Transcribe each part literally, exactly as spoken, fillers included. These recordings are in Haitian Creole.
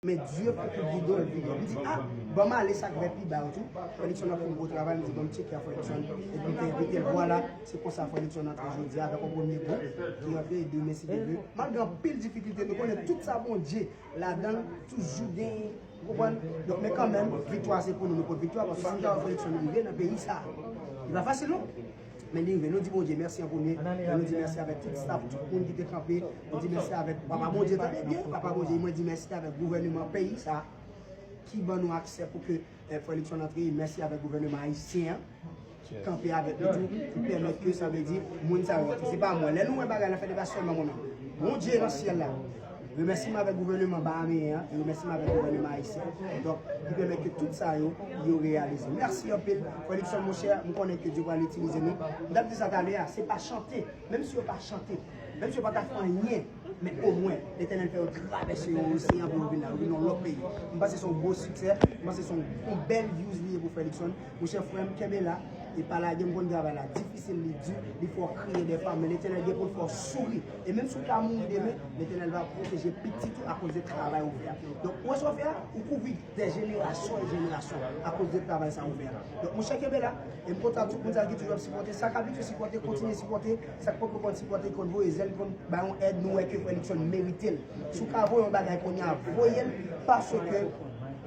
Men Dye pou tout gidon epi li di, a, ban m ale sa k vè pi ba yo tou. Frè Luckson ap fè yon gwo travay, m di, ban m tcheke a Frè Luckson. Epi m te envite l, vwala, se konsa Frè Luckson antre jodi a avèk yon premye gwoup ki antre demen si Dye vle. Malgre anpil difikilte, nou konnen tout sa Bondye ladan l, toujou gen, ou konprann? Donk, men kanmenm, viktwa se pou nou, nou pot viktwa, paske si nou ta wè Frè Luckson rive nan peyi sa, li pa fasil non. Men li rive, nou di Bondye mèsi an premye, men nou di mèsi avèk tout staff, tout moun ki te kanpe, nou di mèsi avèk Papa Bondye, tande byen, Papa Bondye, mwen di mèsi avèk gouvèneman peyi sa, ki ban nou aksè pou ke, eh, Frè Luckson antre, mèsi avèk gouvèneman ayisyen an, ki kanpe avèk nou tou, ki pèmèt ke sa vle di, moun sa yo antre. Se pa mwen, lè nou wè bagay la fèt, e pa sèlman mwen menm. Bondye nan syèl la. Remèsiman avèk gouvèneman bahameyen an, e remèsiman avèk gouvèneman ayisyen. Donk, ki pèmèt ke tout sa yo, yo reyalize. Mèsi anpil. Frè Luckson, monchè, m konnen ke Dye pral itilize nou. M t ap di sa talè a, se pa chante. Menm si yo pa chante, menm si yo pa ta fè anyen, men omwen, Letènèl fè yo travèse yon oseyan pou yo vin la, yo vin yon lòt peyi. M panse se yon gwo siksè, m panse se yon, yon bèl views li ye pou Frè Luckson. Monchè, frè m, kenbe la, e pa lage, m konn travay la difisil, li di, li fè w kriye dèfwa, men Letènèl gen pou l fè w souri. E menm si w ta mouri demen, Letènèl va pwoteje pitit ou akoz de travay ou fè a. Donk, ou wè sa w fè a, ou kouvri de jenerasyon e jenerasyon akoz de travay sa ou fè a. Donk, monchè, kenbe la. E m kontan tout moun sa ki toujou ap sipòte. Sa k abitye sipòte, kontinye sipòte. Sa k poko konn sipòte, konn voye zèl, konn bay yon èd, nou wè ke Frè Luckson merite l. Si w ka voye yon bagay kounye a, voye l, paske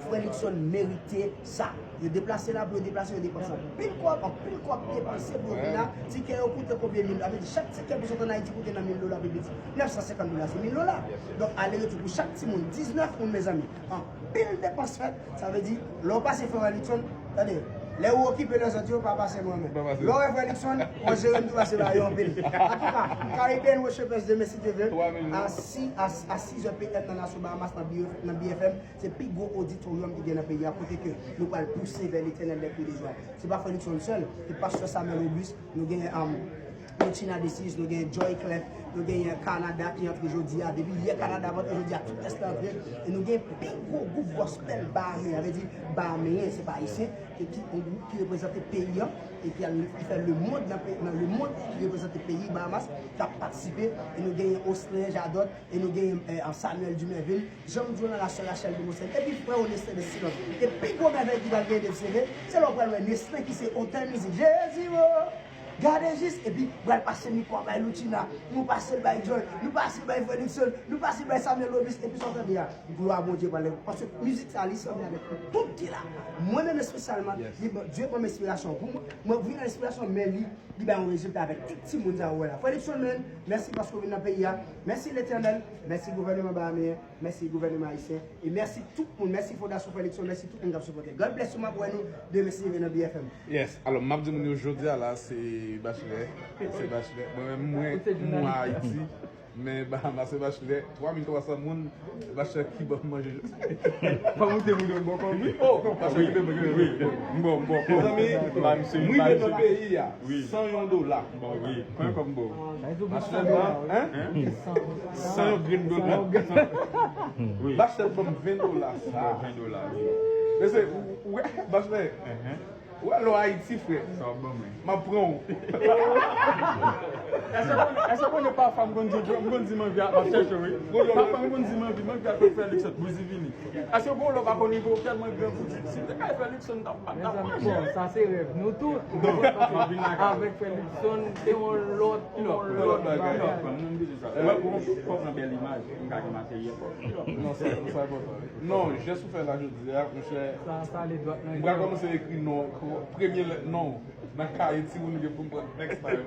Frè Luckson merite sa. Yo deplase la, pou yo deplase, yo depanse anpil kòb, anpil kòb depanse pou yo vin la. Tikè yo koute konbyen mil? Sa vle di, chak tikè pou sot ann Ayiti koute nan mil dola pi piti. Nèf san senkant dola, se mil dola. Donk, ale retou pou chak timoun, diznèf moun, mezanmi. Anpil depans fèt, sa vle di, lè w pase Frè Luckson, tande, lè ou okipe lèzòt yo, pa pase mwen menm. Lè w wè Frè Luckson, w jere m tou pase ba yo anpil. Antouka, Caribbean Worshipers demen si Dye vle, a si, a, a sis è P M nan Nassau Bahamas nan B F, nan B F M, se pi gwo oditoryòm ki gen nan peyi a, kote ke nou pral pouse vè Letènèl dèpi dejwa. Se pa Frè Luckson sèl, se pastè Samuel Auguste, nou gen, um, Luchina Decius, nou gen Joy Clef, nou gen Canada ki antre jodi a. Depi yè Canada ap antre jodi a, tout rès la antre. E nou gen pi gwo gwoup gospel bahameyen, sa vle di bahameyen, se pa ayisyen, ki, ki yon gwoup ki reprezante peyi an, e ki al, ki fè lemonn nan pe-, nan lemonn, ki reprezante peyi Bahamas, k ap patisipe. E nou gen Australien Jadot, e nou gen, eh, Samuel Dumervil. Jan m di w la, la sè Rachel Demoiselle, epi frè Onestin Destinant. E pi gwo mèvèy ki pral genyen depi sere, se lè w pral wè Neslen ki se otè mizik. Jezi o! Gade jis, epi pral pase mikwo a bay Luchina, nou pase l bay Joy, nou pase l bay Frè Luckson, nou pase l bay Samuel Lovis, epi sa w tande a, glwa Bondye pral leve. Paske mizik sa, li sanble avèk nou tout ki la. Mwen menm espesyalman, li ban, Dye ban m enspirasyon. Pou mwen, mwen vin nan enspirasyon, men li, li bay yon rezilta avèk tout timoun sa yo wè la. Frè Luckson, men, mèsi paske w vin nan peyi a. Mèsi Letènèl, mèsi gouvèneman bahameyen, mèsi gouvèneman ayisyen. E mèsi tout moun, mèsi Fondasyon Frè Luckson, mèsi tout moun k ap sipòte. God bless you, m ap wè nou demen si Dye vle nan B F M. Yes, alò, m ap di moun yo, jodi a la, se Bachelè, se Bachelè. Mwen menm, mwen, mwen Ayiti, men Bahamas se Bachelè, twa mil twa san moun, Bachelè ki ban m manje jodi. Pa moute moun yo, m bon kòb, wi. Oh, Bachelè ki ban m manje, wi. M bon, m bon. Mezanmi, m rive nan peyi a, san yon dola. Bon, wi. Konbyen kòb m ba w? Bachelè ban, hein? San yon grenn dola. Bachelè ban m ven dola. Sa. Ven dola, wi. Mesye, ou, ou, Bachelè, ou al Ayiti, frè. Sa w ban mwen. M ap pran w. Èske, èske w konnen pafwa m konn di, m konn di m anvi a, m ap chèche w, wi. Pafwa m konn di m anvi, m anvi a Frè Luckson, bouzi vini. Èske w konn lè w pa konn rive, w tèlman gran pou di, si m te ka fè Luckson, m t ap, m t ap manje. Bon, sa se rèv nou tou. Avèk Frè Luckson, se yon lòt, yon lòt bagay. Mwen, pou mwen, fòk nan bèl imaj, m ka gen materyèl. Non, sa, sa enpòtan, wi. Non, jès ou fè la jodi a, monchè. Sa, sa ale dwat nan kè. M pral kòmanse ekri non, premye lèt non nan kaye timoun yo pou m pran tèks sa yo.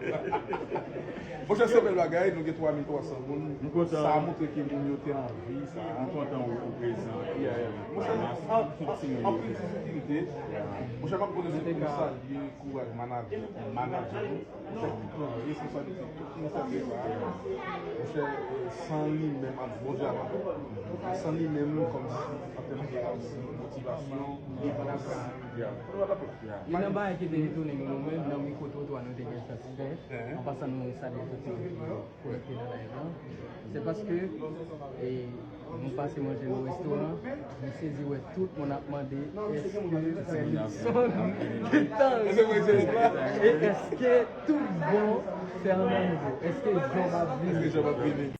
Monchè, se bèl bagay, nou gen twa mil twa san moun. M kontan. Sa montre ke moun yo te anvi sa. M kontan ou, ou prezan. Yeah, yeah. Monchè, an, an, anpil difikilte. Monchè, m ap pwofite pou m salye kouraj manadjè, manadjè yo. Responsabilite tout moun sa te la. Monchè, san li menm ak Bondye a pa fèt. San li menm, kòmsi, an tèm de, kòmsi motivasyon, kòmsi, yeah. Youn nan bagay ki te etone nou, nou menm, nan mikwo twotwa nou te gen chans fè. An pasan, nou salye tout moun ki konekte nan live lan. Se paske, e, nou pase manje nan restoran, nou sezi wè tout moun ap mande, èske Frè Luckson gentan rive? E èske tout bon Fernando? Èske Job ap vini?